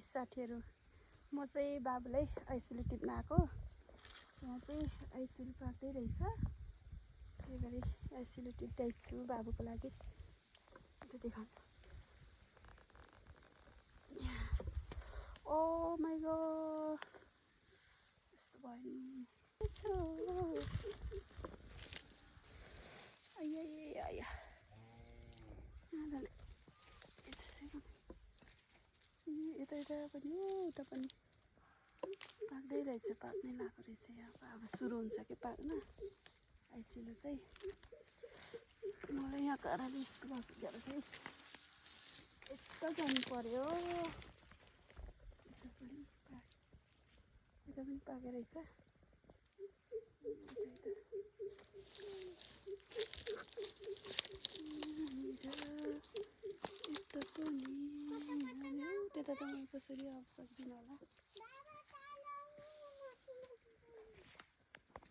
30 60हरू। म चाहिँ बाबुलाई आइसियु टिप्न आएको। यहाँ चाहिँ आइसियु पाक्दै रहेछ, त्यही गरी आइसियु टिप्दैछु बाबुको लागि। त्यो देखाउनु। ओ माई गॉड, यस्तो भयो नि। आया यता यता पनि उता पनि पाक्दै रहेछ, पाक्नै लागेको रहेछ। अब सुरु हुन्छ कि पाक्न आइसियु चाहिँ। मलाई यहाँ कारणले यस्तो भएको छ चाहिँ यता जानु पर्यो। यता पनि पाकेको रहेछ। त्यता त म कसरी आउन सक्दिनँ होला।